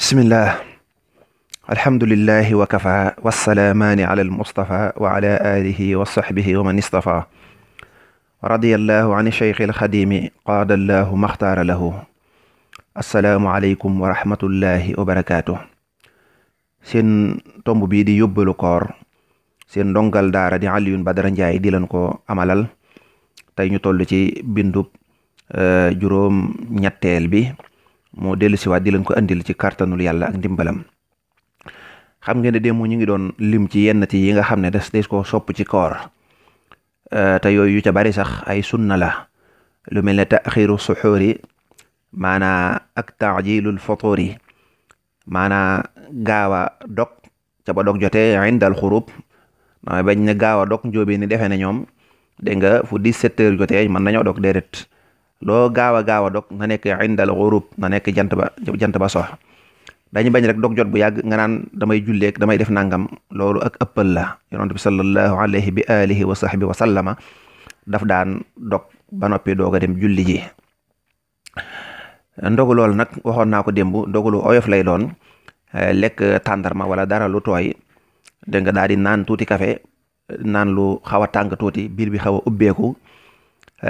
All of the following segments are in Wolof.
bismillah alhamdulillahi wa kafa wassalaamaani ala almustafa wa ala alihi wa sahbihi wa man istafa radiyallahu an cheikh alxadimi qaadallahu maxtaara lahu assalaamu aleykum wa rahmatullahi wa barakaatu. seen tomb bii di yóbbalu koor seen ndongal daara di Alioune Badara Ndiaye di leen ko amalal tey ñu toll ci bindub juróom ñetteel bi moo dellu siwaat di leen ko andil ci kàttanul yàlla ak ndimbalam. xam ngeen ne démb ñu ngi doon lim ci yenn yi nga xam ne des ko sopp ci koor te yooyu yu ca bari sax ay sunna la lu mel ne taxiru suxuuri maanaa ak taajilul foturi maanaa gaaw a dog ca ba dog jotee indal xurub mooy bañ ne gaaw a dog njóobee ni defee ne ñoom dégg nga fu 17 heures jotee mën nañoo dog déedéet loo gaaw a dog na nekk indal xurub na nekk jant ba sox dañu bañ rek dog jot bu yàgg nga naan damay julleeg damay def nangam loolu ak ëppal la. yonent bi sallallahu alayhi bi alihi wa sahbi wa sallama daf daan dog ba noppi doog a dem julli ji. ndogu loolu nag waxoon naa ko démb ndogu lu oyof lay doon lekk tàndarma wala dara lu tooy dégg nga daal di naan tuuti café naan lu xaw a tàng tuuti biir bi xaw a ubbeeku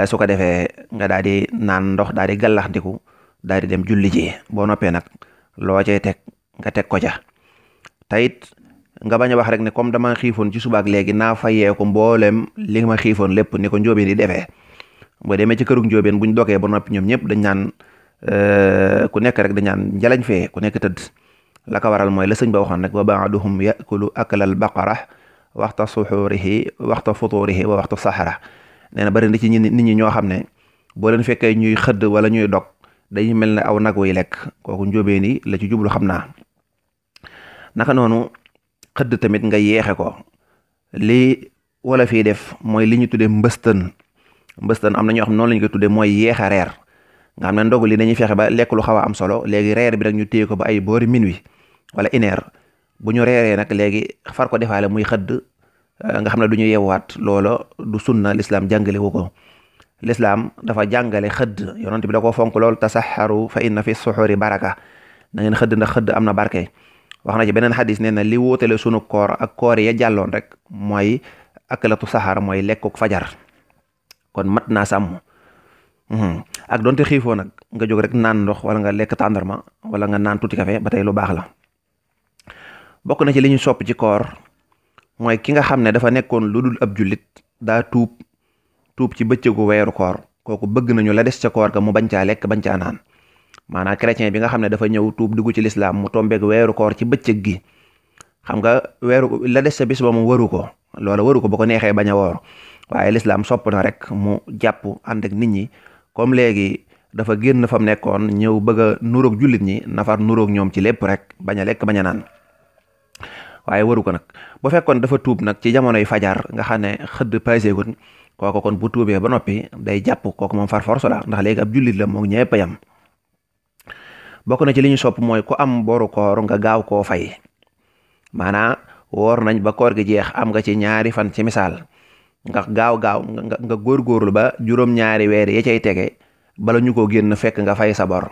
su ko defee nga daal di naan ndox daal di gàllaxndiku daal di dem julli ji boo noppee nag loo cay teg nga teg ko ca tayit nga bañ a wax rek ne comme dama xiifoon ci subaak léegi naa fayee ko mboolem li ma xiifoon lépp ni ko njóobeen di defee boo demee ci kërug njóobeen buñ dogee ba noppi ñoom ñëpp dañ naan ku nekk rek dañ naan njalañ fee ku nekk tëdd la ko waral mooy la sëñ ba waxoon rek wa baaduhum yakulu aklal baqara waxta suxurihi waxta futurihi wa waxta saxara nee na bari na ci nit ñi ñoo xam ne boo leen fekkee ñuy xëdd wala ñuy dog dañuy mel ne aw nag wuy lekk kooku njóobeen yi la ci jublu xam naa. naka noonu xëdd tamit nga yeexe ko li wala fii def mooy li ñu tuddee mbëstën am na ñoo xam ne noonu la ñu koy tuddee mooy yeexa reer nga xam ne ndogu li dañuy fexe ba lekk lu xaw a am solo léegi reer bi rek ñu téye ko ba ay boori minuit wala une heure bu ñu reeree nag léegi far ko defaale muy xëdd nga xam ne du ñu yeewaat loola du sunna lislaam jàngale wu ko. lislaam dafa jàngale xëdd yonent bi da koo fonk lool tasaxaru fa inna fi suxuri baraka na ngeen xëdd ndax xëdd am na barke. wax na ci beneen xadis nee na li wóotale sunu koor ak koor ya jàlloon rek mooy akalatu saxaar mooy lekkuk fajar kon mat naa sàmm ak donte xiifoo nag nga jóg rek naan ndox wala nga lekk tàndarma wala nga naan tuuti kafe ba tey lu baax la. bokk na ci li ñu sopp ci koor mooy ki nga xam ne dafa nekkoon lu dul ab jullit daa tuub ci bëccëgu weeru koor kooku bëgg nañu la des ca koor ga mu bañ caa lekk bañ caa naan maanaam chrétien bi nga xam ne dafa ñëw tuub dugg ci lislaam mu tombeeg weeru koor ci bëccëg gi xam nga weeru la des ca bis ba mu waru ko loola waru ko bu ko neexee bañ a woor waaye lislaam sopp na rek mu jàpp ànd ak nit ñi comme léegi dafa génn fa mu nekkoon ñëw bëgg a nuroog jullit ñi nafar nuroog ñoom ci lépp rek bañ a lekk bañ a naan waaye waru ko nag bu fekkoon dafa tuub nag ci jamonoy fajar nga xam ne xëdd paseegut kooku kon bu tuubee ba noppi day jàpp kooku moom far force la ndax léegi ab jullit la moom ñëpp a yam. bokk na ci li ñu sopp mooy ku am boru koor nga gaaw koo fay maanaa woor nañ ba koor gi jeex am nga ci ñaari fan ci misaal nga gaaw nga góorgóorlu ba juróom-ñaari weer ya cay tege bala ñu ko génn fekk nga fay sa bor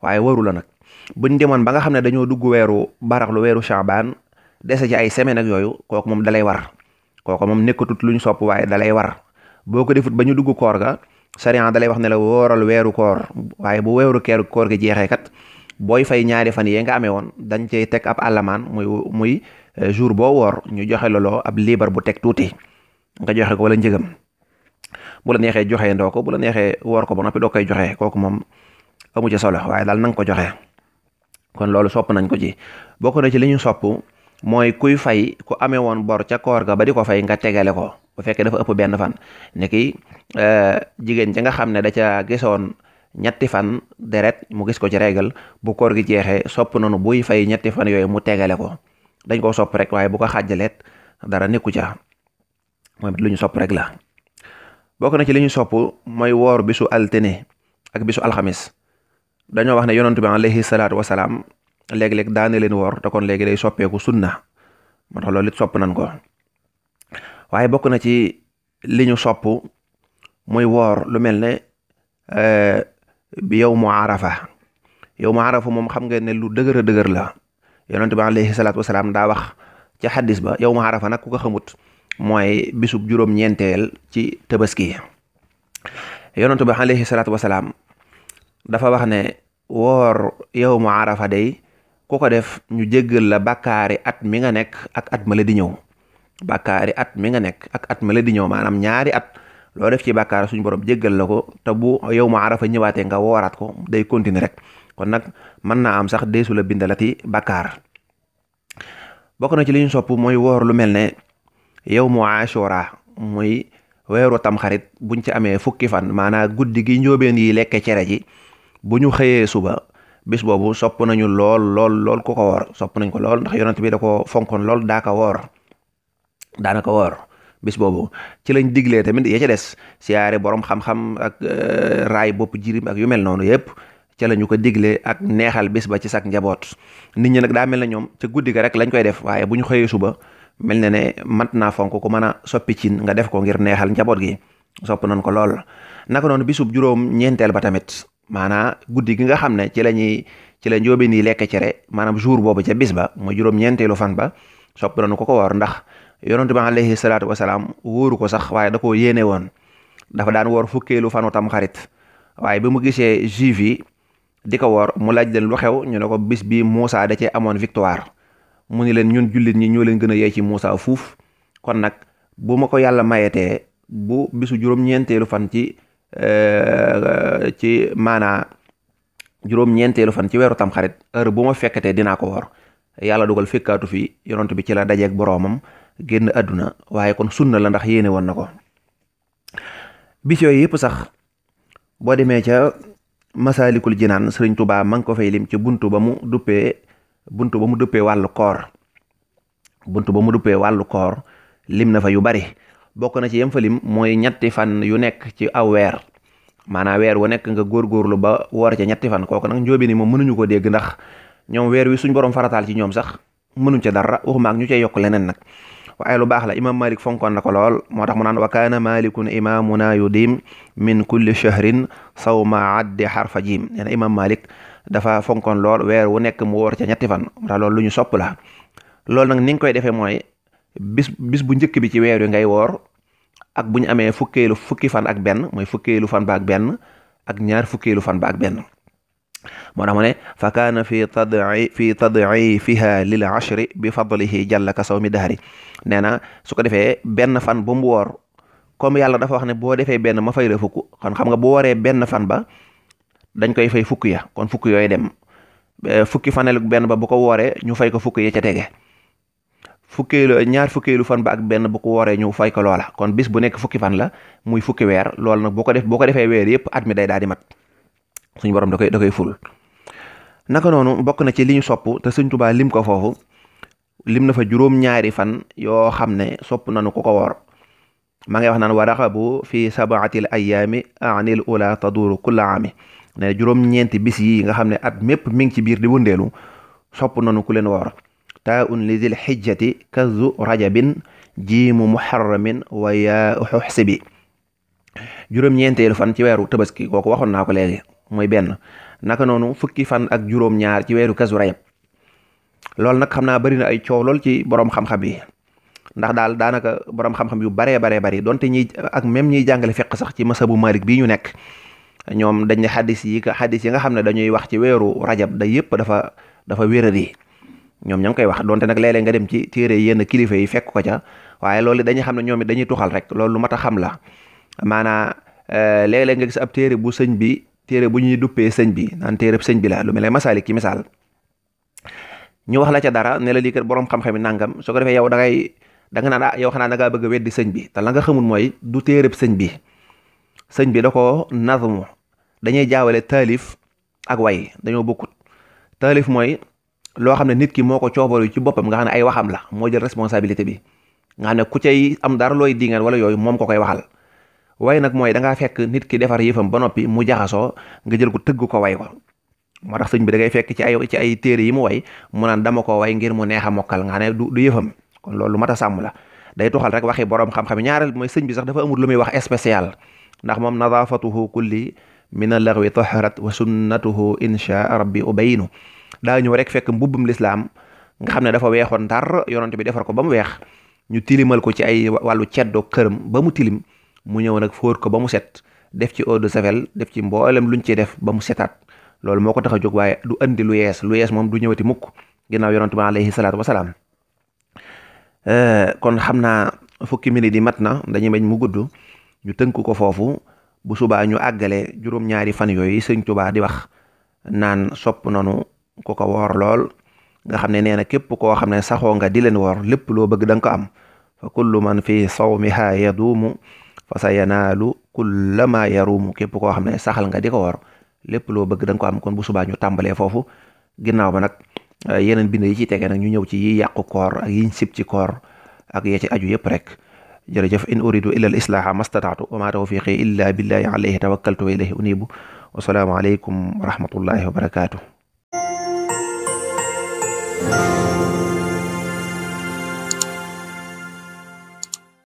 waaye waru la nag buñ demoon ba nga xam ne dañoo dugg weeru baraxlu weeru Shaabaan dese ci ay semaine ak yooyu kooku moom dalay war kooku moom nekkatut lu ñu sopp waaye dalay war boo ko defut ba ñu dugg koor ga sariya dalay wax ne la wooral weeru koor waaye bu weeru koor gi jeexee kat booy fay ñaari fan yee nga amee woon dañ cey teg ab àllamaan muy jour boo woor ñu joxe loloo ab liibar bu teg tuuti nga joxe ko wala njëgam bu la neexee joxe ndoo ko bu la neexee woor ko ba noppi doo koy joxe kooku moom amu ci solo waaye daal nanga ko joxe kon loolu sopp nañ ko ci. bokk na ci li ñu sopp mooy kuy fay ku amee woon bor ca koor ga ba di ko fay nga tegale ko bu fekkee dafa ëpp benn fan ni ki jigéen ca nga xam ne da ca gisoon ñetti fan deret mu gis ko ci régal bu koor gi jeexee sopp nañu buy fay ñetti fan yooyu mu tegale ko dañ koo sopp rek waaye bu ko xàjjaleet dara nekku ca moom lu ñu sopp rek la. bokk na ci li ñu sopp mooy woor bisu altine ak bisu alxamis dañoo wax ne yonent bi alayhi salaatu wasalaam léeg-léeg daane leen woor te kon léegi day soppeeku sunna moo tax loolu it sopp nañ ko. waaye bokk na ci li ñu sopp muy woor lu mel ne bi yow mu arafa yow mu arafa moom xam nga ne lu dëgër a dëgër la. yonent bi alayhi salaatu wasalaam daa wax ca xaddis ba yow mu arafa nag ku ko xamut mooy bisub juróom-ñeenteel ci tabaski. yonent bi alayhi salaatu wasalaam dafa wax ne woor yow mu arafa day ku ko def ñu jéggal la bàkkaari at mi nga nekk ak at ma la di ñëw. bàkkaari at mi nga nekk ak at ma la di ñëw maanaam ñaari at loo def ci bàkkaar suñu borom jéggal la ko te bu yow mu arafa ñëwaatee nga wooraat ko day continuer rek. kon nag mën naa am sax deesu la bindalati bàkkaar. bokk na ci li ñu sopp mooy woor lu mel ne yow mu ashura muy weeru tamxarit buñ ci amee fukki fan maanaam guddi gi njóobeen yi lekke cere ji bu ñu xëyee suba bis boobu sopp nañu lool ku ko woor sopp nañ ko lool ndax yonent bi da ko fonkoon lool daanaka woor bis boobu ci lañ diglee tamit ya ca des siyaare borom xam-xam ak raay bopp jirim ak yu mel noonu yëpp ca la ñu ko diglee ak neexal bis ba ci sak njaboot. nit ñi nag daa mel na ñoom ca guddi ga rek lañ koy def waaye bu ñu xëyee suba mel na ne mat naa fonk ku mën a soppi cin nga def ko ngir neexal njaboot gi sopp nañ ko lool. naka noonu bisub juróom-ñeenteel ba tamit maanaam guddi gi nga xam ne ci la njóobeen yi lekk cere maanaam jour boobu ca bis ba mooy juróom-ñeenteelu fan ba sopp nañu ko woor ndax yonent bi alayhi salaatu wasalaam wóoru ko sax waaye da koo yéene woon. dafa daan woor fukkeelu fanu tam xarit waaye bi mu gisee juif yi di ko woor mu laaj leen lu xew ñu ne ko bis bi Muusa da cee amoon victoire mu ni leen ñun jullit ñi ñoo leen gën a yee ci Muusa fuuf kon nag bu ma ko yàlla mayetee bu bisu juróom-ñeenteelu fan ci maanaa juróom-ñeenteelu fan ci weeru tamxarit heure bu ma fekkatee dinaa ko woor yàlla dugal fekkaatu fi yonent bi ci la dajeeg boroomam génn àdduna waaye kon sunna la ndax yéene woon na ko. bis yooyu yëpp sax boo demee ca Masaalikul Jinaan Sëriñ Tuubaa ma ngi ko fay lim ci buntu ba mu duppee wàllu koor lim na fa yu bari bokk na ci yem fa lim mooy ñetti fan yu nekk ci aw weer maanaam weer wu nekk nga góorgóorlu ba woor ca ñetti fan kooku nag njóobi ni moom mënuñu ko dégg ndax ñoom weer wi suñ borom farataal ci ñoom sax mënuñ ca dara waxuma ak ñu cay yokk leneen nag waaye lu baax la imam malik fonkoon na ko lool moo tax mu naan wa kaana malikun imamuna yudim min kulli shahrin sawma addi xarfa jim nee na imam malik dafa fonkoon lool weer wu nekk mu woor ca ñetti fan moo tax loolu lu ñu sopp la loolu nag ni nga koy defee mooy bis bu njëkk bi ci weer wi ngay woor ak bu ñu amee fukki fan ak benn mooy fukkeelu fan ba ak benn ak ñaar fukkeelu fan ba ak benn moo tax mu ne fa kaana fi tad'ifiha lil ashri bi fadlihi jalla ka sawmi dahri nee na su ko defee benn fan ba mu woor comme yàlla dafa wax ne boo defee benn ma fay la fukk kon xam nga bu waree benn fan ba dañ koy fay fukk ya kon fukk yooyu dem fukki fanel benn ba bu ko wooree ñu fay ko fukk ya ca tege ñaar fukkeelu fan ba ak benn bu ko wooree ñu fay ko loola kon bis bu nekk fukki fan la muy fukki weer loolu nag boo ko defee weer yëpp at mi day daal di mat suñu borom da koy ful. naka noonu bokk na ci li ñu sopp te Sëñ Tuubaa lim ko foofu lim na fa juróom-ñaari fan yoo xam ne sopp nañu ko woor maa ngi wax naan wa raxabu fi sabaatil ayaami anil ula taduru kulla aami ne juróom-ñeenti bis yi nga xam ne at mépp mi ngi ci biir di wëndeelu sopp nañu ku leen woor taa un li dil xijjati kazu rajabin jiimu muharramin wa yaa xuxsibi juróom-ñeenteelu fan ci weeru tabaski kooku waxoon naa ko léegi mooy benn naka noonu fukki fan ak juróom-ñaar ci weeru kazu rajab loolu nag xam naa bari na ay coow lool ci borom xam-xam yi ndax daal daanaka borom xam-xam yu baree bari donte ñi ak même ñiy jàngale fiqh sax ci masabu Malik bii ñu nekk ñoom dañ ne xadis yi nga xam ne dañuy wax ci weeru rajab da yëpp dafa wéradi ñoom ña ngi koy wax donte nag léeg-léeg nga dem ci téere yenn kilifa yi fekk ko ca waaye loolu dañuy xam ne ñoom it dañuy tuxal rek loolu lu mat a xam la maanaa léeg-léeg nga gis ab téere bu ñuy duppee sëñ bi naan téere sëñ bi la lu mel ne Masaalik ci misaal ñu wax la ca dara ne la lii kat borom xam-xam yi nangam soo ko defee yow da nga naan yow xanaa da ngaa bëgg a weddi sëñ bi te la nga xamul mooy du téereb sëñ bi da ko nazmu dañuy jaawale taalif ak way dañoo bokkut taalif mooy loo xam ne nit ki moo ko coobaru ci boppam nga xam ne ay waxam la moo jël responsabilité bi nga xam ne ku cay am dara looy dingal wala yooyu moom ko koy waxal way nag mooy da ngaa fekk nit ki defar yëfam ba noppi mu jaxasoo nga jël ko tëgg ko way ko moo tax sëñ bi da ngay fekk ci ay téere yi mu way mu naan dama ko way ngir mu neex a mokkal nga xam ne du yëfam kon loolu mat a sàmm la day tuxal rek waxi borom xam-xam ñaareel mooy sëñ bi sax dafa amul lu muy wax spécial ndax moom nadaafatuhu kulli min allaghwi taharat wa sunnatuhu insha rabbi ubayinu. daa ñëw rek fekk mbubbum lislaam nga xam ne dafa weexoon tar yonent bi defar ko ba mu weex ñu tilimal ko ci ay wàllu ceddoo këram ba mu tilim mu ñëw nag fóot ko ba mu set def ci eau de javel def ci mboolem luñ ci def ba mu setaat loolu moo ko tax a jóg waaye du andi lu yees moom du ñëwati mukk ginnaaw yonent bi alayhi salaatu wasalaam. kon xam naa fukki minute yi mat na dañuy bañ mu gudd ñu tënk ko foofu bu subaa ñu àggale juróom-ñaari fan yooyu sëñ Tuubaa di wax naan sopp nanu ku ko woor lool nga xam ne nee na képp koo xam ne saxoo nga di leen woor lépp loo bëgg da nga ko am fa kullu man fi sawmiha yaduumu fa sa yanaalu kulla ma yaruumu képp koo xam ne saxal nga di ko woor lépp loo bëgg da nga ko am kon bu subaa ñu tàmbalee foofu ginnaaw ba nag yeneen bind yi ci tege nag ñu ñëw ci yi yàqu koor ak yiñ sib ci koor ak yee ci aju yëpp rek jërëjëf in uridu illa al islaha mastataatu wa ma tawfiqi illa billahi alayhi tawakkaltu wa ilayhi unibu wa salaamu alaykum wa rahmatullahi wa barakatuh